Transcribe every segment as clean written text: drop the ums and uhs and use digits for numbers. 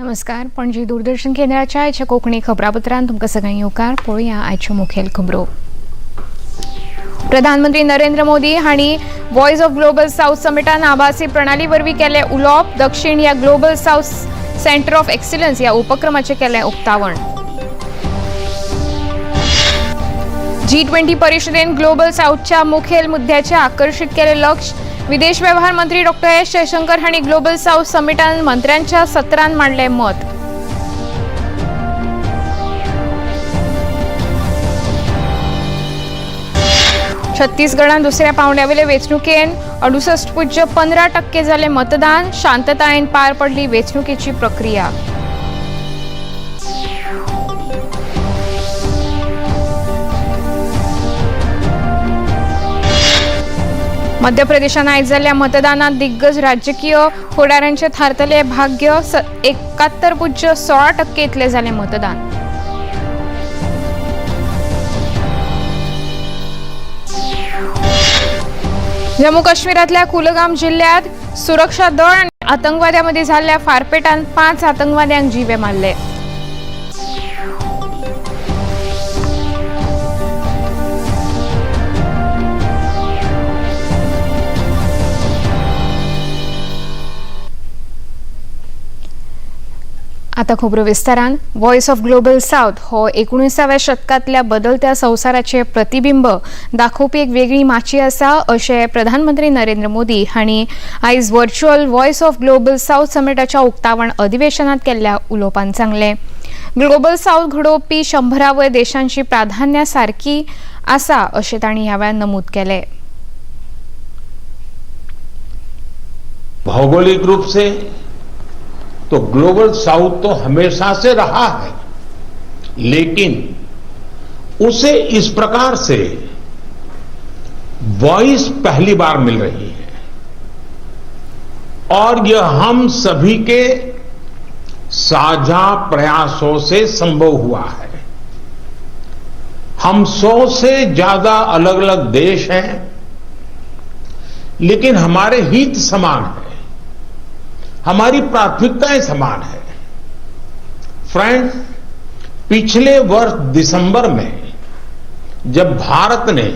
नमस्कार, पणजी दूरदर्शन केंद्राच्या आयच्या कोंकणी खबरापत्रांत तुमकां सगळ्यांक येवकार. पळोवया आयच्यो मुखेल खबरो. प्रधानमंत्री नरेंद्र मोदी हांणी वॉयस ऑफ ग्लोबल साऊथ समिटान आभासी प्रणाली वरवीं केलें उलोवप. दक्षिण ह्या global south centre of excellence ह्या उपक्रमाचें केलें उक्तावण. जी 20 परिषदेन ग्लोबल साऊथच्या मुखेल मुद्द्याचे आकर्शीत केलें लक्ष. विदेश व्यवहार मंत्री डॉक्टर एस जयशंकर हांणी ग्लोबल साऊथ समिटान मंत्र्यांच्या सत्रांत मांडलें मत. छत्तीसगडान दुसऱ्या पावंड्यावेले वेंचणुकेन 68.15% जालें मतदान. शांततायेन पार पडली वेंचणुकेची प्रक्रिया. मध्य प्रदेशान आयज जाल्ल्या मतदानात दिग्गज राजकीय फुडाऱ्यांचे थारतले भाग्य. 71.16% इतले जालें मतदान. जम्मू काश्मीरातल्या कुलगाम जिल्ह्यात सुरक्षा दळ आणि आतंकवाद्यांमध्ये झालेल्या फारपेटान 5 आतंकवाद्यांक जिवे मारले. आता खबरो विस्तारान. वॉयस ऑफ ग्लोबल साऊथ हो 19व्या शतकांतल्या बदलत्या संवसाराचे प्रतिबिंब दाखोवपी एक वेगळी माची आसा अशें प्रधानमंत्री नरेंद्र मोदी हांणी आयज virtual voice of global south समिटाच्या उक्तावण अधिवेशनात केल्ल्या उलोवपान सांगलें. ग्लोबल साऊथ घडोवपी 100 वयर देशांची प्राधान्य सारकी आसा अशें तांणी ह्या वेळार नमूद केलें. भौगोलिक रूप से तो ग्लोबल साउथ तो हमेशा से रहा है, लेकिन उसे इस प्रकार से वॉइस पहली बार मिल रही है और यह हम सभी के साझा प्रयासों से संभव हुआ है। हम 100 से ज्यादा अलग अलग देश हैं, लेकिन हमारे हित समान है, हमारी प्राथमिकताएं समान है। फ्रेंड्स, पिछले वर्ष दिसंबर में जब भारत ने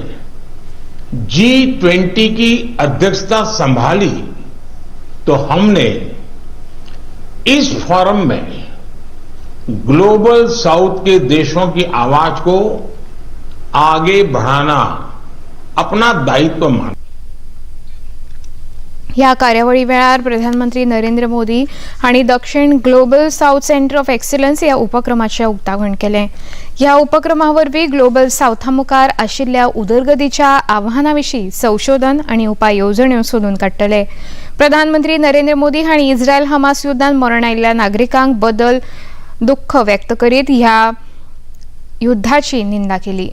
जी 20 की अध्यक्षता संभाली तो हमने इस फोरम में ग्लोबल साउथ के देशों की आवाज को आगे बढ़ाना अपना दायित्व माना। ह्या कार्यावळी वेळार प्रधानमंत्री नरेंद्र मोदी हांणी दक्षिण global south centre of excellence ह्या उपक्रमाचें उक्तावण केलें. ह्या उपक्रमा वरवीं ग्लोबल सावथा मुखार आशिल्ल्या उदरगतीच्या आव्हाना विशीं संशोधन आनी उपाय येवजण्यो सोदून काडटले. प्रधानमंत्री नरेंद्र मोदी हांणी इस्रायल हमास युद्धान मरण आयिल्ल्या नागरिकांक बदल दुख्ख व्यक्त करीत ह्या युद्धाची निंदा केली.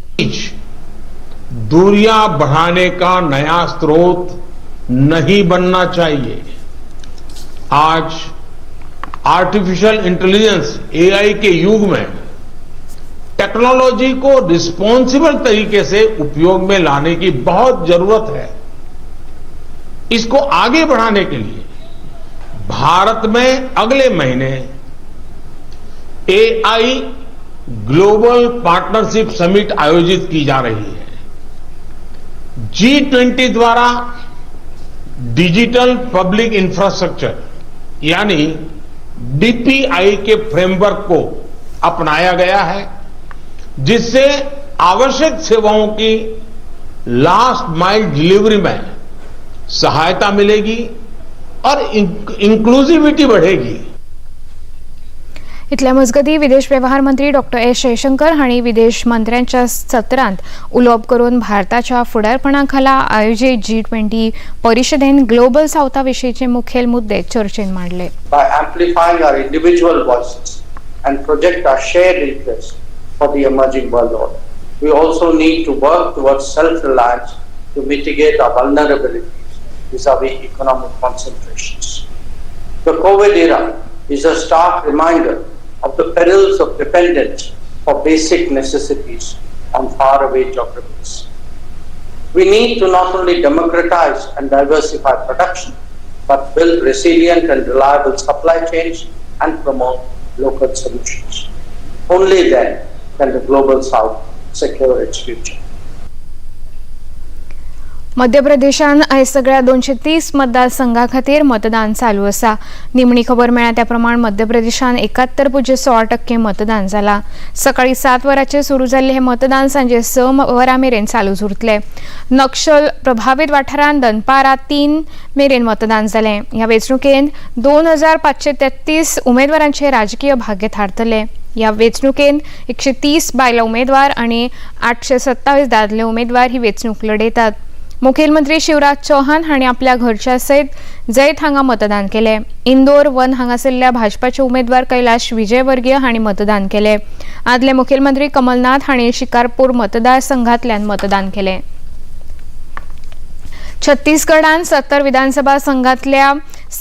दूरियां बढ़ाने का नया स्रोत नहीं बनना चाहिए। आज आर्टिफिशियल इंटेलिजेंस एआई के युग में टेक्नोलॉजी को रिस्पॉन्सिबल तरीके से उपयोग में लाने की बहुत जरूरत है। इसको आगे बढ़ाने के लिए भारत में अगले महीने एआई ग्लोबल पार्टनरशिप समिट आयोजित की जा रही है। जी 20 द्वारा डिजिटल पब्लिक इंफ्रास्ट्रक्चर यानी डीपीआई के फ्रेमवर्क को अपनाया गया है, जिससे आवश्यक सेवाओं की लास्ट माइल डिलीवरी में सहायता मिलेगी और इंक्लूसिविटी बढ़ेगी। इतल्या मजगतीं विदेश व्यवहार मंत्री डॉक्टर एस जयशंकर हांणी विदेश मंत्र्यांच्या सत्रांत उलोवप करून भारताच्या फुडारपणा खाला आयोजीत जी 20 परिशदेन ग्लोबल सावथा विशींचे मुखेल मुद्दे चर्चेन मांडले. By amplifying our individual voices and project our shared interests for the emerging world order. We also need to work towards self-reliance to mitigate our vulnerabilities vis-a-vis economic concentrations. The COVID era is a stark reminder of the perils of dependence for basic necessities on faraway geographies. We need to not only democratize and diversify production, but build resilient and reliable supply chains and promote local solutions. Only then can the Global South secure its future. मध्य प्रदेशान आयज सगळ्या 230 मतदारसंघा खातीर मतदान चालू आसा. निमणी खबर मेळ्ळ्या त्या प्रमाण मध्य प्रदेशान 71.16% मतदान जाला. सकाळी 7 वरांचेर सुरू जाल्लें हें मतदान सांजे 6 वरां मेरेन चालूच उरतलें. नक्षल प्रभावीत वाठारांत दनपारां 3 मेरेन मतदान जालें. ह्या वेंचणुकेंत 2533 उमेदवारांचें राजकीय भाग्य थारतलें. ह्या वेंचणुकेंत 130 बायलां उमेदवार आनी 827 दादले उमेदवार ही वेंचणूक लढयतात. मुखेलमंत्री शिवराज चौहान हांणी आपल्या घरच्या सयत जैत हांगा मतदान केलें. इंदोर वन हांगासरल्या भाजपाचे उमेदवार कैलाश विजयवर्गीय हांणी मतदान केलें. आदले मुखेलमंत्री कमलनाथ हांणी शिकारपूर मतदारसंघांतल्यान मतदान केलें. छत्तीसगडान 70 विधानसभा संघांतल्या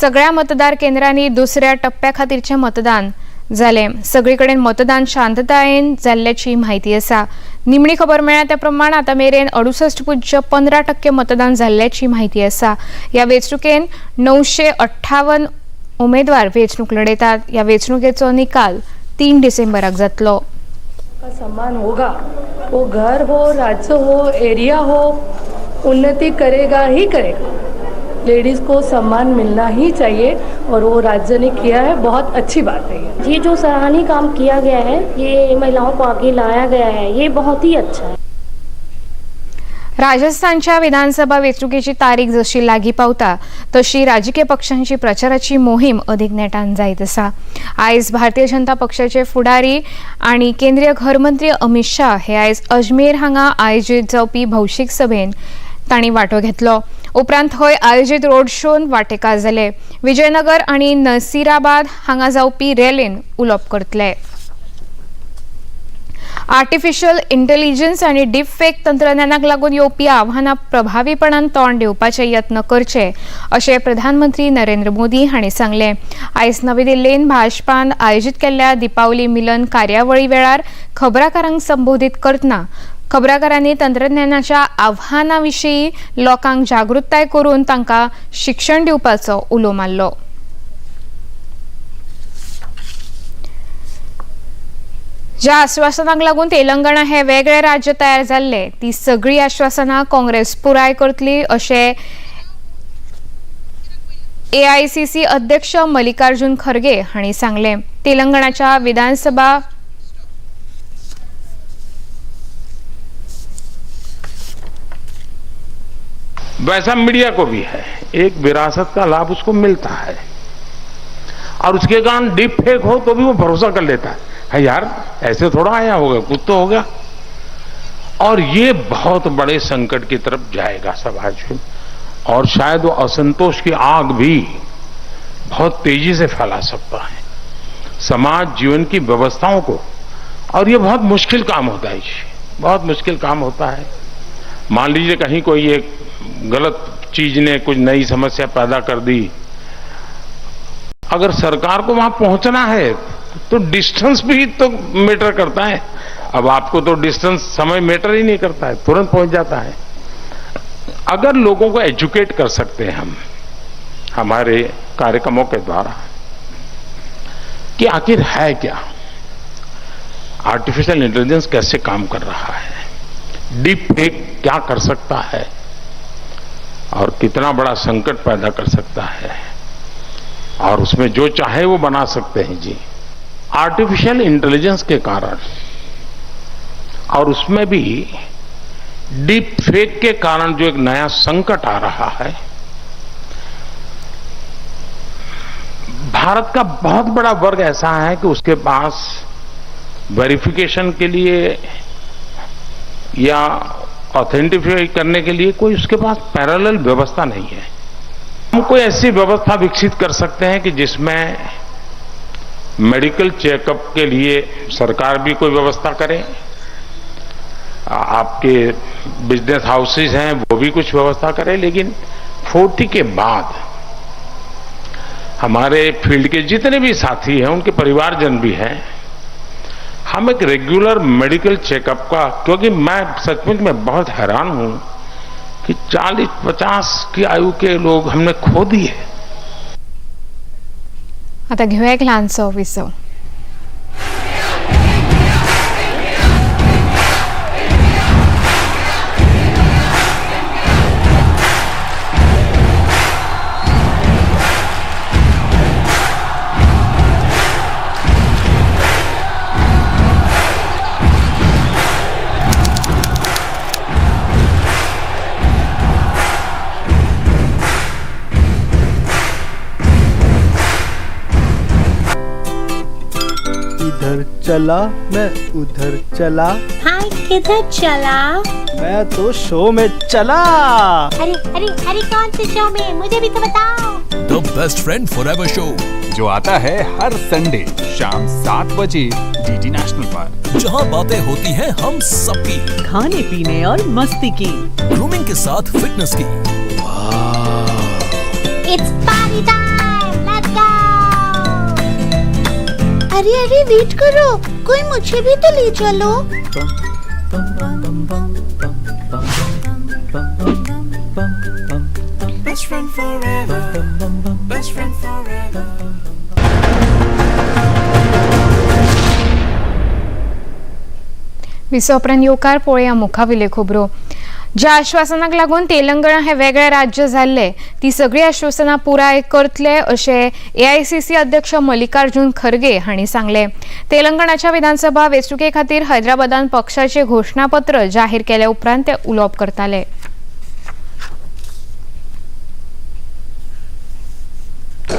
सगळ्या मतदार केंद्रांनी दुसऱ्या टप्प्या खातीरचें मतदान जालें. सगळे कडेन मतदान शांततायेन जाल्ल्याची म्हायती आसा. निमणी खबर मेळ्ळ्या त्या प्रमाण आतां मेरेन 68.15% मतदान जाल्ल्याची म्हायती आसा. ह्या वेंचणुकेन 958 उमेदवार वेंचणूक लढयतात. ह्या वेंचणुकेचो निकाल 3 डिसेंबराक जातलो. का सम्मान होगा, वो घर हो, राज्य हो, एरिया हो, उन्नति करेगा ही करेगा. लेडीज़ को सम्मान मिलना ही चाहिए और वो राज्य ने किया है, बहुत अच्छी बात है. ये जो सराहनीय काम किया गया है, ये महिलाओं को आगे लाया गया है, ये बहुत ही अच्छा है. राजस्थानच्या विधानसभा वेंचणुकेची तारीख जशी लागीं पावता तशी राजकीय पक्षांची प्रचाराची मोहीम अदीक नेटान जायत आसा. आयज भारतीय जनता पक्षाचे फुडारी आनी केंद्रीय घरमंत्री अमित शाह हे आयज अजमेर हांगा आयोजीत जावपी भौशीक सभेन तांणी वांटो घेतलो. उपरांत थंय आयोजीत रोड शोन वांटेकार जाले. विजयनगर आनी नसीराबाद हांगा जावपी रॅलीन उलोवप करतले. आर्टिफिशियल इंटेलिजन्स आनी डीप फेक तंत्रज्ञानाक लागून येवपी आव्हानां प्रभावीपणान तोंड दिवपाचे यत्न करचे अशें प्रधानमंत्री नरेंद्र मोदी हांणी सांगलें. आयज नवी दिल्लीन भाजपान आयोजीत केल्ल्या दीपावली मिलन कार्यावळी वेळार खबराकारांक संबोधीत करतना खबराकारांनी तंत्रज्ञानाच्या आव्हानां विशीं लोकांक जागृताय करून तांकां शिक्षण दिवपाचो उलो मारलो. ज्या आश्वासनाक लागून तेलंगणा हे वेगळे राज्य तयार जाल्ले ती सगळी आश्वासनां काँग्रेस पुराय करतली अशें AICC अध्यक्ष मल्लिकार्जुन खरगे हांणी सांगलें. तेलंगणाच्या विधानसभा वैसा मीडिया को भी है, एक विरासत का लाभ उसको मिलता है और उसके कारण डीप फेक हो तो भी वो भरोसा कर लेता है, यार ऐसे थोड़ा आया होगा, कुछ तो होगा. और ये बहुत बड़े संकट की तरफ जाएगा समाज में और शायद वो असंतोष की आग भी बहुत तेजी से फैला सकता है समाज जीवन की व्यवस्थाओं को. और ये बहुत मुश्किल काम होता है, बहुत मुश्किल काम होता है. मान लीजिए कहीं कोई एक गलत चीज ने कुछ नई समस्या पैदा कर दी, अगर सरकार को वहां पहुंचना है तो डिस्टेंस भी तो मैटर करता है. अब आपको तो डिस्टेंस समय मैटर ही नहीं करता है, तुरंत पहुंच जाता है. अगर लोगों को एजुकेट कर सकते हैं हम हमारे कार्यक्रमों के द्वारा कि आखिर है क्या, आर्टिफिशियल इंटेलिजेंस कैसे काम कर रहा है, डीप फेक क्या कर सकता है और कितना बड़ा संकट पैदा कर सकता है और उसमें जो चाहे वो बना सकते हैं जी. आर्टिफिशियल इंटेलिजेंस के कारण और उसमें भी डीप फेक के कारण जो एक नया संकट आ रहा है, भारत का बहुत बड़ा वर्ग ऐसा है कि उसके पास वेरिफिकेशन के लिए या ऑथेंटिफाई करने के लिए कोई उसके पास पैरेलल व्यवस्था नहीं है. हम कोई ऐसी व्यवस्था विकसित कर सकते हैं कि जिसमें मेडिकल चेकअप के लिए सरकार भी कोई व्यवस्था करे, आपके बिजनेस हाउसेज हैं वो भी कुछ व्यवस्था करे, लेकिन 40 के बाद हमारे फील्ड के जितने भी साथी हैं, उनके परिवारजन भी हैं, हम एक रेगुलर मेडिकल चेकअप का, क्योंकि मैं सचमुच में बहुत हैरान हूं कि 40-50 की आयु के लोग हमने खो दिए. आता घेवया एक ल्हानसो विसव. इधर चला मैं उधर चला. हाँ, किधर चला? मैं तो शो में चला. अरे अरे अरे, कौन से शो में? मुझे भी तो बताओ. The best friend forever show, जो आता है हर संडे शाम 7 बजे डीडी नेशनल पर, जहां बातें होती हैं हम सबकी, खाने पीने और मस्ती की, ग्रूमिंग के साथ फिटनेस की. It's party time, let's go. अरे अरे, वेट करो, कोई मुझे भी तो ले चलो. Best friend forever. Best friend forever. विसवा उपरांत येवकार. पळोवया मुखावेल्यो खबरो. ज्या आश्वासनाक लागून तेलंगणा हें वेगळें राज्य जाल्लें ती सगळीं आश्वासनां पुराय करतले अशें एआयसीसी अध्यक्ष मल्लिकार्जुन खरगे हांणी सांगलें. तेलंगणाच्या विधानसभा वेंचणुके खातीर हैदराबादान पक्षाचें घोशणापत्र जाहीर केले उपरांत ते उलोवप करताले.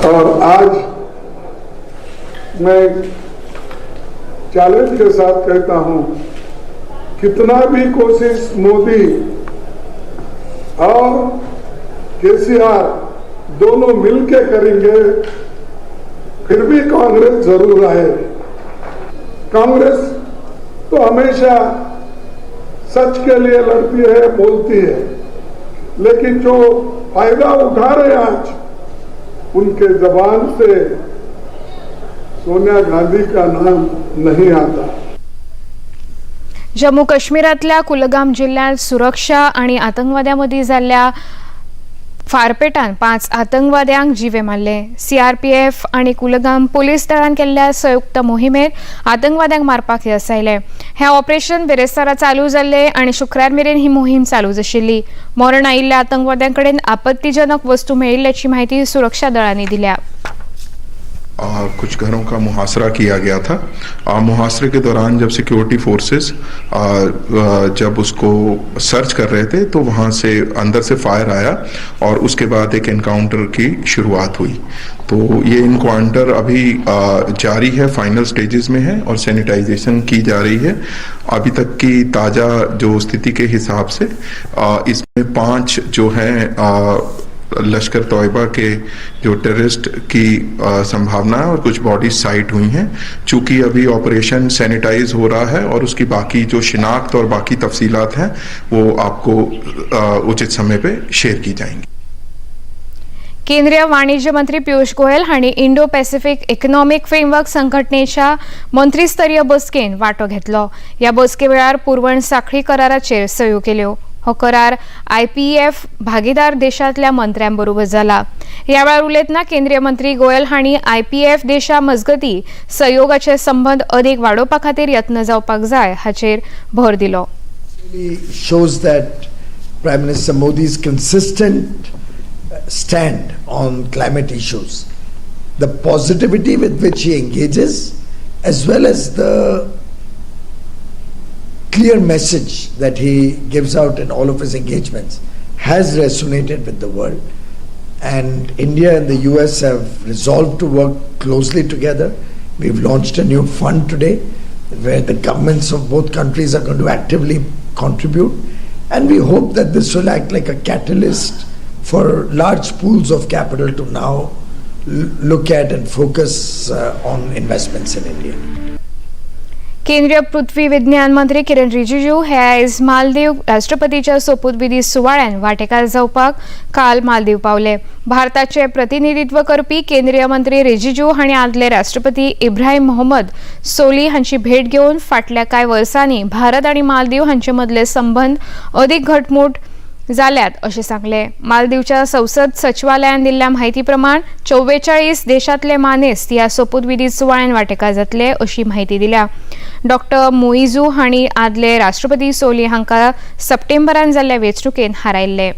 और आज मैं चैलेंज के साथ कहता हूं, कितना भी कोशिश मोदी और केसीआर दोनों मिलके करेंगे, फिर भी कांग्रेस जरूर आए. कांग्रेस तो हमेशा सच के लिए लड़ती है, बोलती है, लेकिन जो फायदा उठा रहे हैं आज, उनके जबान से सोनिया गांधी का नाम नहीं आता. जम्मू काश्मीरांतल्या कुलगाम जिल्ह्यांत सुरक्षा आनी आतंकवाद्यां मदीं जाल्ल्या फारपेटान 5 आतंकवाद्यांक जिवे मारले. सीआरपीएफ आनी कुलगाम पुलीस दळान केल्ल्या संयुक्त मोहिमेंत आतंकवाद्यांक मारपाक येस आयलें. हें ऑपरेशन बिरेस्तारा चालू जाल्लें आनी शुक्रार मेरेन ही मोहीम चालूच आशिल्ली. मरण आयिल्ल्या आतंकवाद्यां कडेन आपत्तीजनक वस्तू मेळिल्ल्याची म्हायती सुरक्षा दळांनी दिल्या. कुछ घरों का मुहासरा किया गया था. मुहासरे के दौरान जब सिक्योरिटी फोर्सेस जब उसको सर्च कर रहे थे, तो वहाँ से अंदर से फायर आया और उसके बाद एक एनकाउंटर की शुरुआत हुई. तो ये इनकाउंटर अभी जारी है, फाइनल स्टेजेस में है और सैनिटाइजेशन की जा रही है. अभी तक की ताज़ा जो स्थिति के हिसाब से इसमें 5 जो हैं लश्कर तोयबा के जो टेररिस्ट की संभावना है और कुछ बॉडीज साइट हुई हैं. चूंकि अभी ऑपरेशन सैनिटाइज हो रहा है और उसकी बाकी जो शिनाख्त और बाकी तफसीलात हैं, वो आपको उचित समय पे शेयर की जाएंगी. केंद्रीय वाणिज्य मंत्री पियुष गोयल हांणी इंडो पॅसिफिक इकॉनॉमिक फ्रेमवर्क संघटनेच्या मंत्रीस्तरीय बसकेन वांटो घेतलो. ह्या बसके वेळार पुरवण साखळी कराराचेर सयो केल्यो. हो करार आयपीएफ भागीदार देशांतल्या मंत्र्यांबरोबर जाला. ह्या वेळार उलयतना केंद्रीय मंत्री गोयल हांणी आयपीएफ देशा मजगती सहयोगाचे संबंद अदीक वाडोवपा खातीर यत्न जावपाक जाय हाचेर भर दिलो. Shows that Prime Minister Modi's consistent stand on climate issues, the positivity with which he engages, as well as the clear message that he gives out in all of his engagements, has resonated with the world. And India and the US have resolved to work closely together. We've launched a new fund today where the governments of both countries are going to actively contribute. And we hope that this will act like a catalyst for large pools of capital to now look at and focus on investments in India. केंद्रीय पृथ्वी विज्ञान मंत्री किरण रिजिजू हे आयज मालदीव राष्ट्रपतीच्या सोपूतविधी सुवाळ्यान वांटेकार जावपाक काल मालदीव पावले. भारताचे प्रतिनिधित्व करपी केंद्रीय मंत्री रिजिजू हांणी आदले राष्ट्रपती इब्राहिम मोहम्मद सोली हांची भेट घेवन फाटल्या कांय वर्सांनी भारत आनी मालदीव हांचे मदले संबंद अदीक घटमूट जाल्यात अशें सांगलें. मालदीवच्या संसद सचिवालयान दिल्ल्या म्हायती प्रमाण 44 देशांतले मानेस्त ह्या सोपूतविधी सुवाळ्यान वांटेकार जातले अशी म्हायती दिल्या. डॉक्टर मुइझू हांणी आदले राष्ट्रपती सोली हांकां सप्टेंबरान जाल्ल्या वेंचणुकेन हारायल्ले.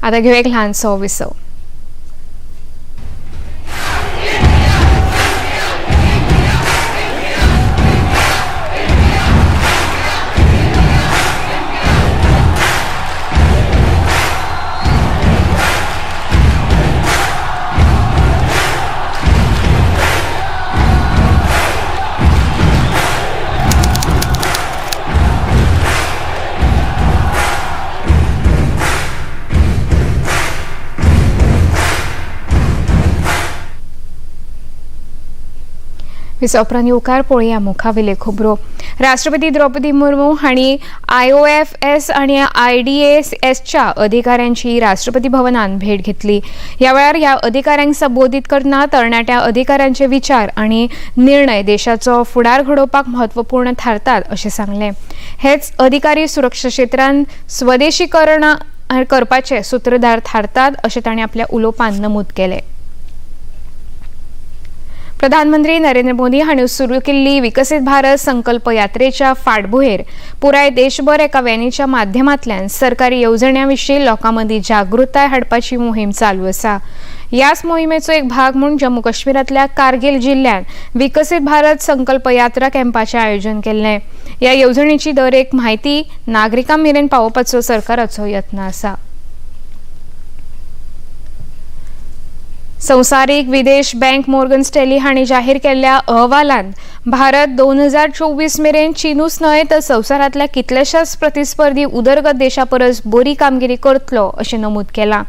आतां घेवया एक ल्हानसो विसव. उपरांत येवकार पळोवया मुखावेले खबरो. राष्ट्रपती द्रौपदी मुर्मू हांणी IOFS आनी IDASच्या अधिकाऱ्यांची राष्ट्रपती भवनान भेट घेतली. ह्या वेळार ह्या अधिकाऱ्यांक संबोधीत करतना तरणाट्या अधिकाऱ्यांचे विचार आनी निर्णय देशाचो फुडार घडोवपाक म्हत्वपूर्ण थारतात अशें सांगलें. हेच अधिकारी सुरक्षा क्षेत्रांत स्वदेशीकरण करपाचे सूत्रधार थारतात अशें तांणी आपल्या उलोवपान नमूद केलें. प्रधानमंत्री नरेंद्र मोदी हांणी सुरू केल्ली विकसीत भारत संकल्प यात्रेच्या फाटभुंयेर पुराय देशभर एका व्हॅनीच्या माध्यमांतल्यान सरकारी येवजण्यां विशीं लोकां मदीं जागृताय हाडपाची मोहीम चालू आसा. ह्याच मोहिमेचो एक भाग म्हूण जम्मू काश्मीरांतल्या कारगिल जिल्ल्यांत विकसीत भारत संकल्प यात्रा कॅम्पाचें आयोजन केल्लें. ह्या येवजणेची दर एक म्हायती नागरिकां मेरेन पावोवपाचो सरकाराचो यत्न आसा. संवसारीक विदेश बँक मोर्गन स्टॅनली हांणी जाहीर केल्ल्या अहवालांत भारत 2024 मेरेन चीनूच न्हय तर संवसारांतल्या कितल्याशाच प्रतिस्पर्धी उदरगत देशा परस बरी कामगिरी करतलो अशें नमूद केलां.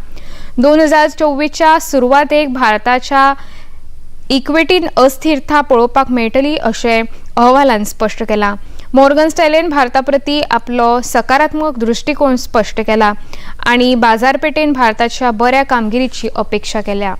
2024च्या सुरवातेक भारताच्या इक्विटीन अस्थिरता पळोवपाक मेळटली अशें अहवालान स्पश्ट केलां. मोर्गन स्टॅनलीन भारता प्रती आपलो सकारात्मक दृश्टिकोन स्पश्ट केला आनी बाजारपेठेन भारताच्या बऱ्या कामगिरीची अपेक्षा केल्या.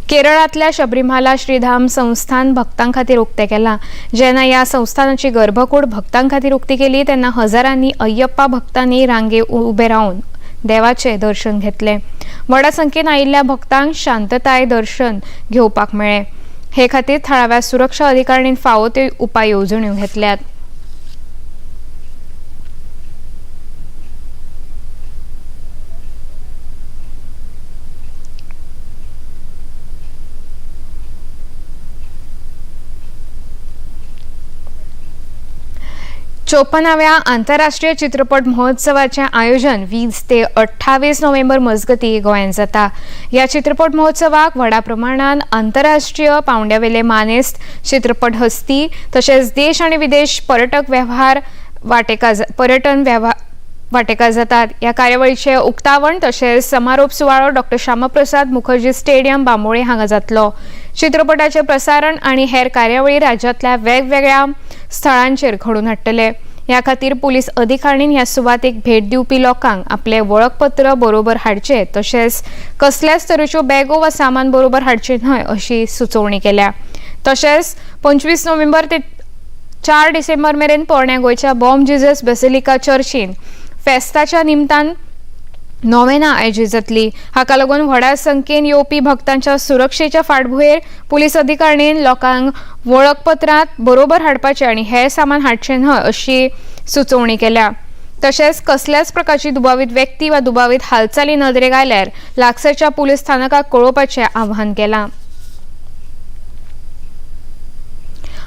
केरळांतल्या शबरीमाला श्रीधाम संस्थान भक्तां खातीर उक्तें केलां. जेन्ना ह्या संस्थानाची गर्भकूड भक्तां खातीर उक्ती केली तेन्ना हजारांनी अय्यप्पा भक्तांनी रांगे उबे रावन देवाचें दर्शन घेतलें. व्हडा संख्येन आयिल्ल्या भक्तांक शांतताय दर्शन घेवपाक मेळ्ळें. हे खातीर थळाव्या सुरक्षा अधिकाऱ्यांनी फावो त्यो उपाय येवजण्यो घेतल्यात. चोपनाव्या आंतरराष्ट्रीय चित्रपट महोत्सवाचें आयोजन 20 ते 28 नोव्हेंबर मजगती गोंयांत जाता. ह्या चित्रपट महोत्सवाक व्हडा प्रमाणान आंतरराष्ट्रीय पावंड्यावेले मानेस्त चित्रपट हस्ती तशेंच देश आनी विदेश पर्यटक वेव्हार पर्यटन वेव्हार वांटेकार जातात. ह्या कार्यावळीचें उक्तावण तशेंच समारोप सुवाळो डॉक्टर श्यामाप्रसाद मुखर्जी स्टेडियम बांबोळे हांगा जातलो. चित्रपटाचें प्रसारण आनी हेर कार्यावळी राज्यांतल्या वेगवेगळ्या स्थळांचेर घडोवन हाडटले. ह्या खातीर पुलीस अधिकाऱ्यांनी ह्या सुवातेक भेट दिवपी लोकांक आपलें वळखपत्र बरोबर हाडचें तशेंच कसल्याच तरेच्यो बॅगो वा सामान बरोबर हाडचें न्हय अशी सुचोवणी केल्या. तशेंच 25 नोव्हेंबर ते 4 डिसेंबर मेरेन पोरण्या गोंयच्या बॉम जिजस बेसिलिका चर्चीन फेस्ताच्या निमतान नोवेना आयोजीत जातली. हाका लागून व्हडा संख्येन येवपी भक्तांच्या सुरक्षेच्या फाटभुंयेर पुलीस अधिकाऱ्यांनी लोकांक वळखपत्रां बरोबर हाडपाचें आनी हेर सामान हाडचें न्हय अशी सुचोवणी केल्या. तशेंच कसल्याच प्रकारची दुबावीत व्यक्ती वा दुबावीत हालचाली नदरेक आयल्यार लागसारच्या पुलीस स्थानकाक कळोवपाचें आवाहन केलां.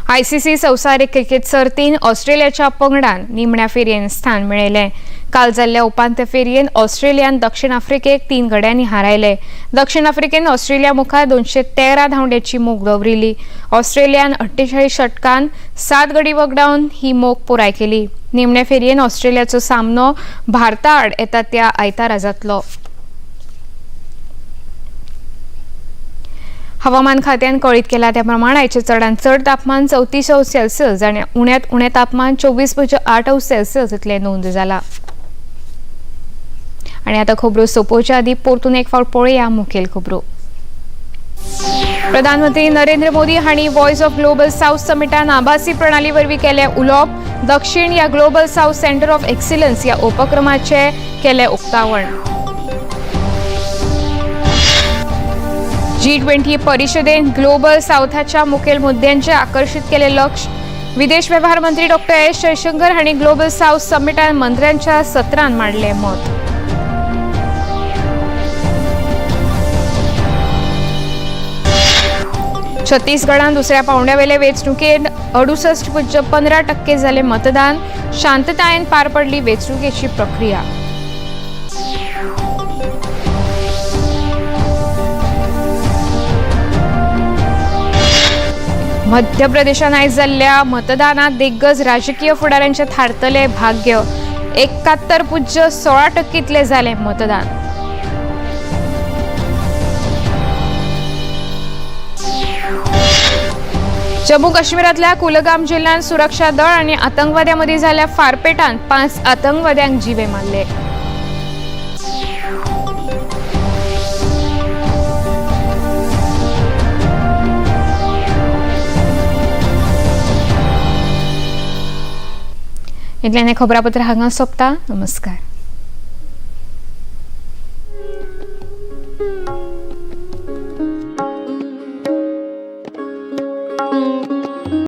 आयसीसी संवसारीक क्रिकेट सर्तीन ऑस्ट्रेलियाच्या पंगडान निमण्या फेरयेन स्थान मेळयलें. काल जाल्ल्या उपांत्य फेरयेन ऑस्ट्रेलियान दक्षिण आफ्रिकेक 3 गड्यांनी हारायले. दक्षिण आफ्रिकेन ऑस्ट्रेलिया मुखार 213 धांवड्याची मोख दवरिल्ली. ऑस्ट्रेलियान 48 षटकान 7 गडी वगडावन ही मोख पुराय केली. निमण्या फेरयेन ऑस्ट्रेलियाचो सामनो भारता आड येता त्या आयतारा जातलो. हवामान खात्यान कळीत केला त्या प्रमाण आयचे चडांत चड तापमान 34 अंश सेल्सियस आनी उण्यांत उणें तापमान 24.8 अंश सेल्सियस इतलें नोंद जाला. आनी आतां खबरो सोंपोवच्या आदीं परतून एक फावट पळोवया मुखेल खबरो. प्रधानमंत्री नरेंद्र मोदी हांणी वॉयस ऑफ ग्लोबल साउथ समिटान आभासी प्रणाली वरवीं केलें उलोवप. दक्षिण ह्या global south centre of excellence ह्या उपक्रमाचें केलें उक्तावण. G20 परिशदेन ग्लोबल साउथाच्या मुखेल मुद्द्यांचेर आकर्शीत केलें लक्ष. विदेश व्यवहार मंत्री डॉ. एस जयशंकर हांणी ग्लोबल साउथ समिटान मंत्र्यांच्या सत्रान मांडलें मत. छत्तीसगडान दुसऱ्या पावंड्यावेले वेंचणुकेत 68.15% जालें मतदान. शांततायेन पार पडली वेंचणुकेची प्रक्रिया. मध्य प्रदेशान आयज जाल्ल्या मतदानात दिग्गज राजकीय फुडाऱ्यांचे थारतले भाग्य. 71.16% जालें मतदान. जम्मू काश्मीरातल्या कुलगाम जिल्ह्यात सुरक्षा दळ आणि आतंकवाद्यांमध्ये झालेल्या फारपेटांत 5 आतंकवाद्यांक जिवे मारले. इतल्यान खबरापत्र हांगा सोंपता. नमस्कार.